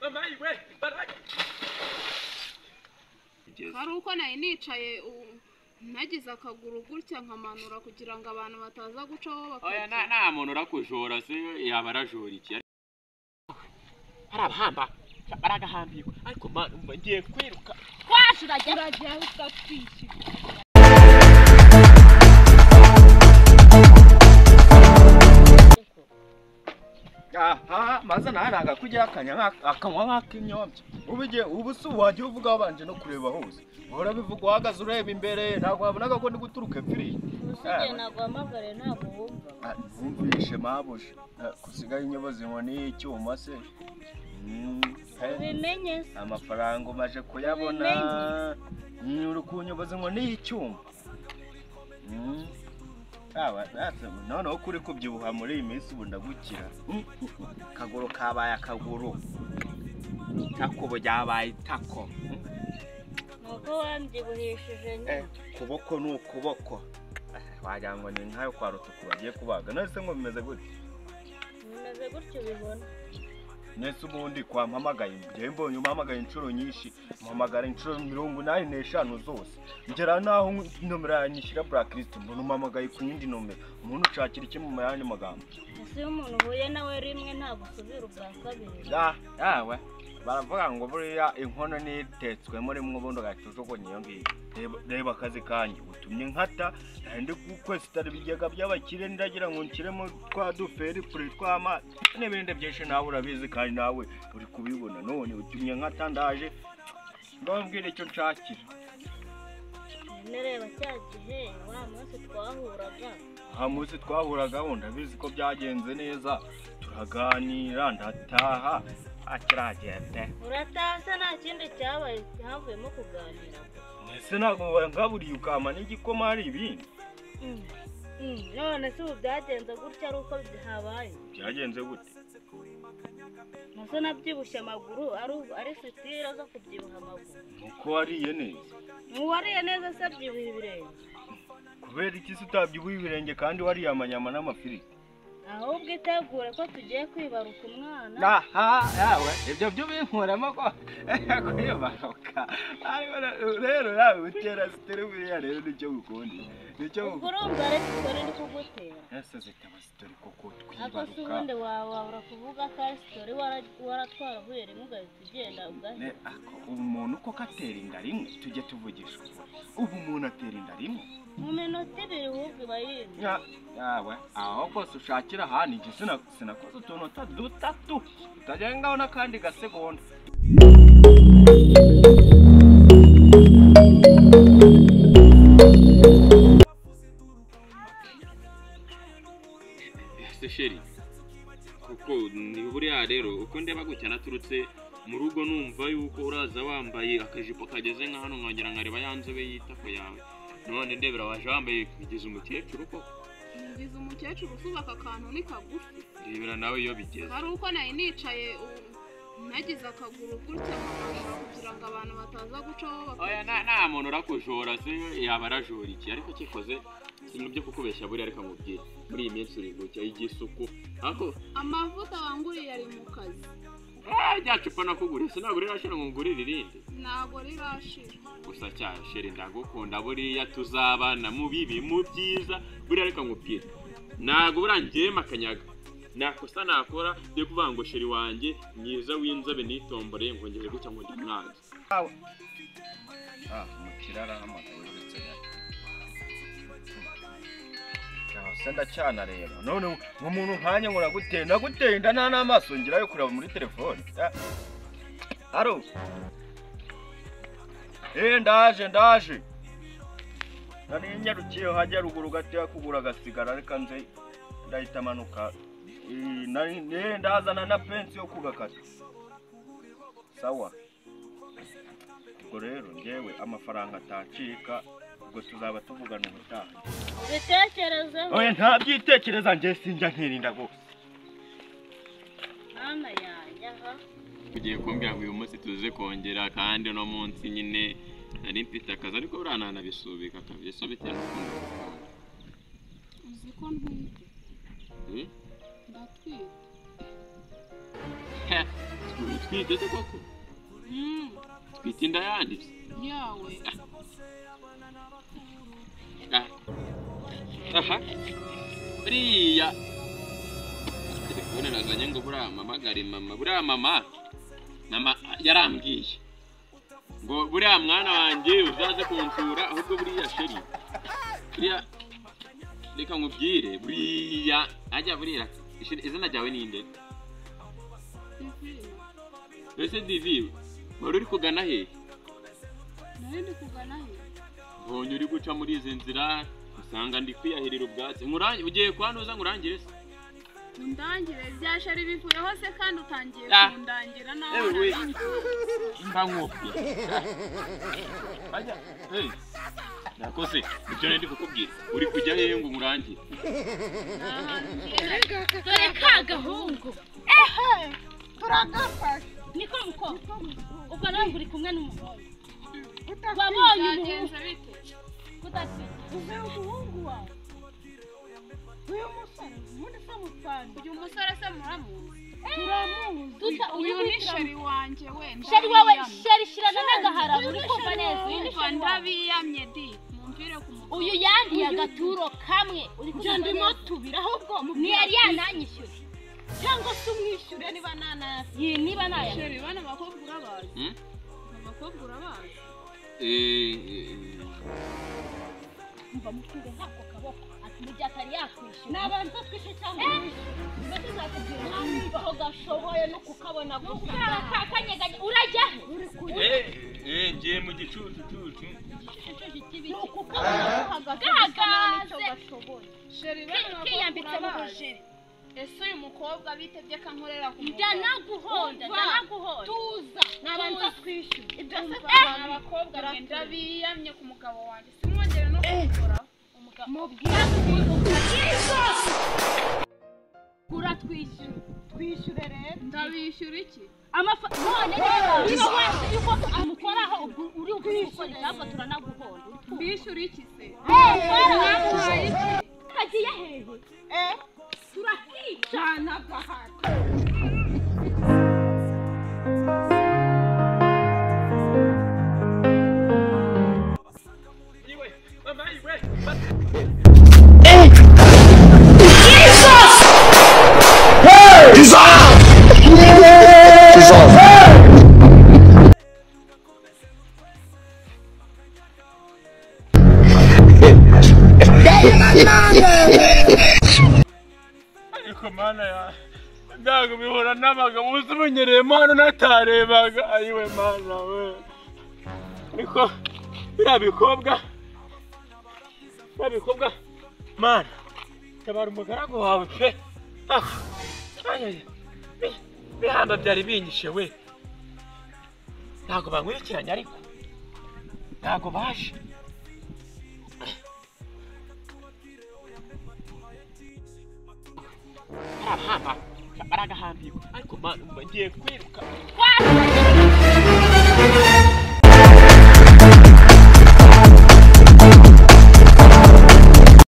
Mama iwe baraka. Hari uko nari nicaye nagize akaguru gutya nkamanura kugira ngo abantu bataza gucaho bakajya. Oya nta muntu urakujora se yaba arajora iki? Arabahamba baragahambirwa ariko man umva ngiye kwiruka. Kwaje urajya utatwishyura. Aha maze nawe nanga kugira akanya akanywa nk'akinyombya ubige ubu si wajya uvuga wabanje no kureba hose uhora bivuga uhagaze ureba imbere ntabwo wabonaga ko ndi guturuka epfiriye. Usigaye naguhamagare ntabwo wumva. Wumvishe mabuje kusigaye inyobozi inkoni y'icyuma se ubimenye se amafaranga umaje kuyabona uri kunyoboza inkoni y'icyuma. Noneho kuri kubyibuha muri iyi minsi ubu ndagukira. Akaguru kabaye akaguru, itako ryabaye itako. Nuko wambyibuhishije nyine. Ukuboko ni ukuboko, wagira ngo ni nkayo kwa rutuku bagiye kubaga. None se ngo bimeze gutya? Bimeze gutyo ubibona. Nese ubundi kwampamagaye njyewe mbonye umpamagaye inshuro nyinshi, mpamagara inshuro 85 zose, ngera naho nomero yanyishyira blacklist, mbona umpamagaye ku yindi nomero. Umuntu ushakira iki mu yandi magambo? Ese iyo umuntu uhuye nawe rimwe ntabwo usubira ubwa kabiri? Yawe baravuga ngo buriya inkono nitetswemo rimwe ubundi ugahita ujugunya iyo ngiyo. Reba akazi kanjye utumye nkata ndi gukwesitara ibigega by'abakire ndagira ngo nshyiremo twa duferi puri tw'amazi n'ibindi byinshi nawe urabizi kandi nawe uri kubibona. None utumye nkata ndaje mbabwira icyo nshakira. Nereba cya gihe wa munsi twahuraga. Aha munsi twahuraga ndabizi ko byagenze neza, turaganira ndataha. Akiragende urataha nta kindi cyabaye havuyemo kuganira. Ese ntabwo ngaburiye ukama n'igikoma hari ibindi? None se ubu byagenze gutya ari uko habaye? Byagenze gute? Nase nabyibushye amaguru ari sitira zo kubyibuha amaguru. Nuko wariye neza. Wariye neza se abyibuha ibirenge? Kubera iki se utabyibuha ibirenge kandi wariye amanyama n'amafiriti? Ahubwo itegure ko tugiye kwibaruka umwana. Aha yawe ibyo byo binkuramo ko kwibaruka. Rero nawe utera sitori buriya rero nicyo gukundi. Nicyo urumva rero sitori ndi kugutera. Ese zitaba sitori koko twibaruka. Ako se ubundi wabura kuvuga ko ari sitori waratwarahuye rimwe ugahita ugenda ugahita. Umuntu koko atera inda rimwe tujye tuvugisha ukuri. Ubu umuntu atera inda rimwe mu minota ibiri ahubwo iba yinjiye. Yawe aho kose ushakira ahandi njye sinakoze utuntu dutatu tutagengaho n'akandi gasegonda. Ese sheri kuko ni buriya rero uko ndeba gutya naturutse mu rugo numva yuko uraza wambaye akajipo kageze nka hano nkongera nkareba ya nzobe y'itako yawe. None ndebera waje wambaye kugeza umukecuru koko. Ngize umukecuru usubaka akantu ni kagufi. Ndebera nawe iyo bigeze. Hari uko nari nicaye nagize akaguru gutya nkamanura kugira ngo abantu bataza gucaho bakajya. Oya nta muntu urakujora se yaba arajora iki? Ariko kikoze ibintu byo kukubeshya buriya reka nkubwire. Muri iyi minsi uri gutya igisuku ariko amavuta wanguriye ari mu kazi. Rya cupa nakuguriye se ntabwo rirashira ngo ngurire irindi? Ntabwo rirashira. Gusa cya sheri ndagukunda buriya tuzabana mu bibi mu byiza buriya reka nkubwire. Ntabwo buriya njyewe makanyaga nakosa nakora byo kuvuga ngo sheri wanjye mwiza w'inzobe nitomboreye ngo ngeze gutya ngo ndamwanze. Umukire arahamagaye uretse gato. Se ndacyanareba none umuntu nkanya ngo naguteye naguteye inda nta n'amaso ngira yo kureba muri telefone. Aro ndaje ndaje nari nyarukiye hajya ruguru gatoya kugura agasigara reka nze ndahita manuka. Ndazana na pensi yo kugakata. Sawa ubwo rero njyewe amafaranga atacika ubwo tuzaba tuvugana ubutaha. Ubitekerezeho. Oya ntabyitekereza njye sinjya ntirinda gose. Mama yanjye aha. Ugiye kumbwira ngo uyu munsi tuze kongera kandi no munsi nyine nari mfite akazi ariko buriya nanabisubika kabisa bitewe n'ukuntu. Uzi ko ntwite? Ndatwite. Utwite se koko? Twite inda yanditse yawe. Aha buriya telefone nazanye ngo buriya mpamagare mama, buriya mama yarambwiye ngo buriya mwana wanjye uzaze kunsura, ahubwo buriya sheri buriya reka nkubwire, buriya ajya buriya izina ryawe ninde? Ese Divi wari uri kugana he? Nari ndi kugana he? Mbonye uri guca muri izi nzira usanga ndi kwiyahirira ubwatsi. Ugiye kwa ntuza ngurangire se? Undangire bya sheri bivuyeho se kandi utangiye kundangira nawe. Mba nkubwira. Ajya. Hey. Nakose ibyo ndi kukubwira. Uri kujya hehe ngo ngurangire? Dore ka gahungu. Ehe. Turagafashe. Niko muko. Ubwo nawe uri kumwe n'umuhungu. Wabonye umuhungu kudatwite. Uve umuhungu wawe. Uyu musore ubundi se mupfana. Uyu musore se muramuzi? Turamuzi. Uyu ni sheri wanjye we. Sheri wawe, sheri shirana n'agahara uri kumva neza. Uyu ni sheri wawe. Ndabiyamye di. Mumvire ku mugabo. Uyu yandiye agaturo kamwe. Uri kumva ndimo tubira ahubwo ntiyari yananyishyura. Cyangwa se umwishyure niba nanasi. Niba naya. Sheri bana bakobwa urabazi? Abakobwa urabazi? Mva mukure hako kaboko ati mujya atari yakwishyura. Nabanza twishe cyangwa umwishyure. Mbese zakubwira niba aho gashoboye no kukabona gusa. Kakanyeganye urajya he? Uri kujya. Ngiye mu gicucu cucu. Ni ukukabona gahagaze n'icyo gashoboye. Sheri bana kiyambitse mu urabazi? bujeri. Ese uyu mukobwa bitebye kankorera ku mugabo. Ndanaguhonda, ndanaguhonda. Tuza. Nabanza twishyure. Ibyo se abakobwa ngenda biyamye ku mugabo wanjye. Simwongere no kumukoraho. Mubwire uratwishyura. Twishyure rero. Ndabishyura iki? None niba wese yuko amukoraho uri gukora ntabwo turanaguhonda. Mbishyura iki se? Mwamuhaye iki? Kagiye hehe? Turakicana gahara. Ariko mana ya ntabwo bihura n'abagabo uzi ubunyereyemo hano natarebaga, ayiwe mana we. Ariko biriya bikobwa mana tabara umugaragu wawe pe. Bihamba byari binyishe we, ntabwo bankurikiranye ariko ntabwo baje. Barahamba baragahambirwa ariko mana ngiye kwiruka.